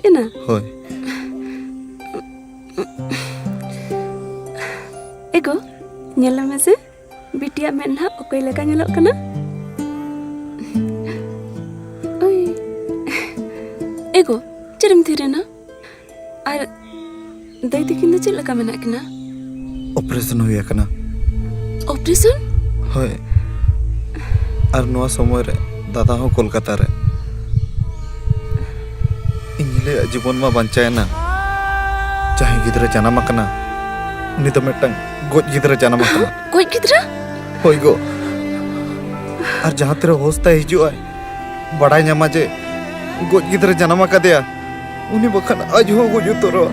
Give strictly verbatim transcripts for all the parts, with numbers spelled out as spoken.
ᱮᱱᱟ? ᱦᱳᱭ᱾ ᱮᱜᱳ, ᱧᱮᱞ ᱢᱮᱥᱮ, ᱵᱤᱴᱤᱭᱟᱜ ᱢᱮᱫ ᱱᱟᱦᱟᱜ ᱚᱠᱚᱭ ᱞᱮᱠᱟ ᱧᱮᱞᱚᱜ ᱠᱟᱱᱟ? ᱳᱭ᱾ ᱮᱜᱳ, ᱪᱮᱫ ᱮᱢ ᱛᱷᱤᱨ ᱮᱱᱟ? ᱟᱨ ᱫᱟᱹᱭ ᱛᱟᱹᱠᱤᱱ ᱫᱚ ᱪᱮᱫ ᱞᱮᱠᱟ ᱢᱮᱱᱟᱜ ᱠᱤᱱᱟ? ᱚᱯᱟᱨᱮᱥᱚᱱ ᱦᱩᱭ ᱟᱠᱟᱱᱟ᱾ ᱚᱯᱟᱨᱮᱥᱚᱱ? ᱦᱳᱭ᱾ ᱟᱨ ᱱᱚᱣᱟ ᱥᱚᱢᱚᱭ ᱨᱮ ᱫᱟᱫᱟ ᱦᱚᱸ ᱠᱳᱞᱠᱟᱛᱟ ᱨᱮ᱾ ᱤᱧ ᱦᱤᱞᱤᱭᱟᱜ ᱡᱤᱵᱚᱱ ᱢᱟ ᱵᱟᱧᱪᱟᱣ ᱮᱱᱟ᱾ ᱡᱟᱦᱟᱸᱭ ᱜᱤᱫᱽᱨᱟᱹ ᱡᱟᱱᱟᱢ ᱟᱠᱟᱱᱟ, ᱩᱱᱤ ᱫᱚ ᱢᱤᱫᱴᱟᱝ ᱜᱚᱡ ᱜᱤᱫᱽᱨᱟᱹ ᱡᱟᱱᱟᱢ ᱟᱠᱟᱱᱟ᱾ ᱜᱚᱡ ᱜᱤᱫᱽᱨᱟᱹ? ᱦᱳᱭ ᱜᱚ᱾ ᱟᱨ ᱡᱟᱦᱟᱸ ᱛᱤᱨᱮ ᱦᱳᱥ ᱛᱟᱭ ᱦᱤᱡᱩᱜᱼᱟᱭ, ᱵᱟᱲᱟᱭ ᱧᱟᱢᱟ ᱡᱮ ᱜᱚᱡ ᱜᱤᱫᱽᱨᱟᱹ ᱡᱟᱱᱟᱢ ᱟᱠᱟᱫᱮᱭᱟ, ᱩᱱᱤ ᱵᱟᱠᱷᱟᱱ ᱟᱡ ᱦᱚᱸ ᱜᱚᱡ ᱩᱛᱟᱹᱨᱚᱜᱼᱟ᱾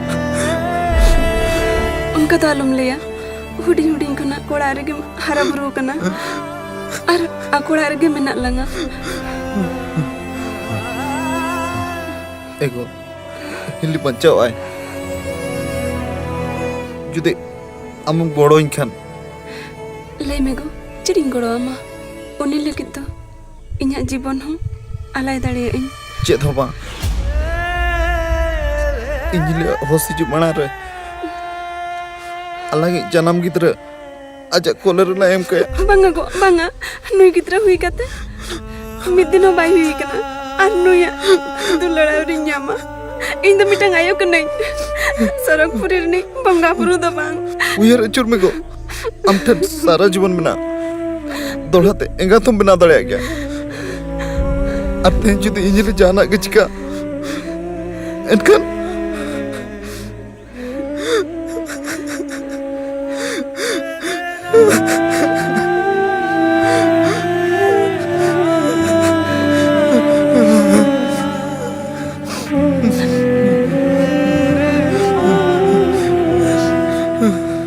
ᱚᱱᱠᱟ ᱫᱚ ᱟᱞᱚᱢ ᱞᱟᱹᱭᱟ᱾ ᱦᱩᱰᱤᱧ ᱦᱩᱰᱤᱧ ᱠᱷᱚᱱᱟᱜ ᱚᱲᱟᱜ ᱨᱮᱜᱮᱢ ᱦᱟᱨᱟ ᱵᱩᱨᱩ ᱟᱠᱟᱱᱟ ᱟᱨ ᱟᱠᱚ ᱚᱲᱟᱜ ᱨᱮᱜᱮ ᱢᱮᱱᱟᱜ ᱞᱟᱝᱟ᱾ ᱮᱜᱳ, ᱦᱤᱞᱤ ᱵᱟᱧᱪᱟᱣ ᱟᱭ᱾ ᱡᱩᱫᱤ ᱟᱢᱮᱢ ᱜᱚᱲᱚᱧ ᱠᱷᱟᱱ᱾ ᱞᱟᱹᱭ ᱢᱮ ᱜᱳ, ᱪᱮᱫ ᱤᱧ ᱜᱚᱲᱚ ᱟᱢᱟ? ᱩᱱᱤ ᱞᱟᱹᱜᱤᱫ ᱫᱚ ᱤᱧᱟᱹᱜ ᱡᱤᱵᱚᱱ ᱦᱚᱸ ᱟᱞᱟᱭ ᱫᱟᱲᱮᱭᱟᱜ ᱟᱹᱧ᱾ ᱪᱮᱫ ᱦᱚᱸ ᱵᱟᱝ᱾ ᱤᱧ ᱦᱤᱞᱤᱭᱟᱜ ᱦᱳᱥ ᱦᱤᱡᱩᱜ ᱢᱟᱲᱟᱝ ᱨᱮ ᱟᱞᱟᱝᱤᱡ ᱡᱟᱱᱟᱢ ᱜᱤᱫᱽᱨᱟᱹ ᱟᱡᱟᱜ ᱠᱚᱞᱮ ᱨᱮᱞᱮ ᱮᱢ ᱠᱟᱭᱟ᱾ ᱵᱟᱝᱟ ᱜᱳ, ᱵᱟᱝᱟ᱾ ᱱᱩᱭ ᱜᱤᱫᱽᱨᱟᱹ ᱦᱩᱭ ᱠᱟᱛᱮ ᱢᱤᱫ ᱫᱤᱱ ᱦᱚᱸ ᱵᱟᱭ ᱦᱩᱭ ᱠᱟᱱᱟ᱾ ᱟᱨ ᱱᱩᱭᱟᱜ ᱫᱩᱞᱟᱹᱲ ᱟᱹᱣᱨᱤᱧ ᱧᱟᱢᱟ᱾ ᱤᱧ ᱫᱚ ᱢᱤᱫᱴᱟᱝ ᱟᱭᱳ ᱠᱟᱹᱱᱟᱹᱧ, ᱥᱚᱨᱚᱜᱽᱯᱩᱨᱤ ᱨᱤᱱᱤᱡ ᱵᱚᱸᱜᱟ ᱵᱩᱨᱩ ᱫᱚ ᱵᱟᱝ᱾ ᱩᱭᱦᱟᱹᱨ ᱟᱹᱪᱩᱨ ᱢᱮ ᱜᱳ, ᱟᱢ ᱴᱷᱮᱱ ᱥᱟᱨᱟ ᱡᱤᱵᱚᱱ ᱢᱮᱱᱟᱜᱼᱟ᱾ ᱫᱚᱦᱲᱟ ᱛᱮ ᱮᱸᱜᱟᱛ ᱦᱚᱸᱢ ᱵᱮᱱᱟᱣ ᱫᱟᱲᱮᱭᱟᱜ ᱜᱮᱭᱟ᱾ ᱟᱨ ᱛᱮᱦᱮᱧ ᱡᱩᱫᱤ ᱤᱧ ᱨᱮ ᱡᱟᱦᱟᱱᱟᱜ ᱜᱮ ᱪᱤᱠᱟᱹᱜᱼᱟ, ᱮᱱᱠᱷᱟᱱ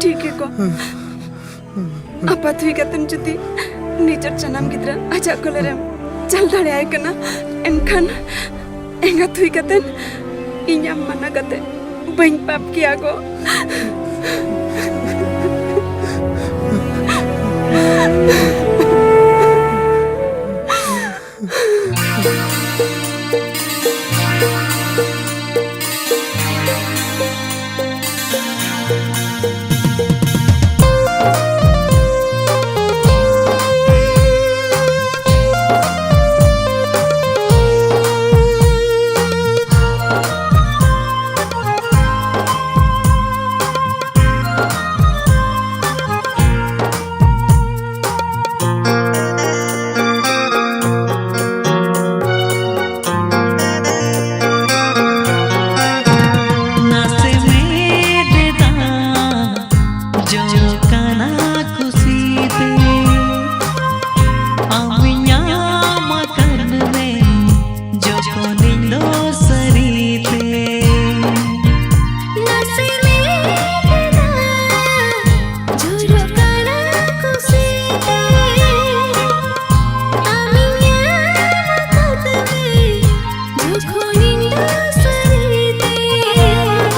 ᱴᱷᱤᱠ ᱜᱮᱠᱚ᱾ ᱟᱯᱟᱛ ᱦᱩᱭ ᱠᱟᱛᱮᱢ ᱡᱩᱫᱤ ᱱᱤᱡᱮᱨ ᱡᱟᱱᱟᱢ ᱜᱤᱫᱽᱨᱟᱹ ᱟᱡᱟᱜ ᱠᱚᱞᱮ ᱨᱮᱢ ᱪᱟᱞ ᱫᱟᱲᱮᱭᱟᱭ ᱠᱟᱱᱟ, ᱮᱱᱠᱷᱟᱱ ᱮᱸᱜᱟᱛ ᱦᱩᱭ ᱠᱟᱛᱮ ᱤᱧ ᱟᱢ ᱢᱟᱱᱟ ᱠᱟᱛᱮ ᱵᱟᱹᱧ ᱯᱟᱯ ᱠᱮᱭᱟ ᱜᱚ᱾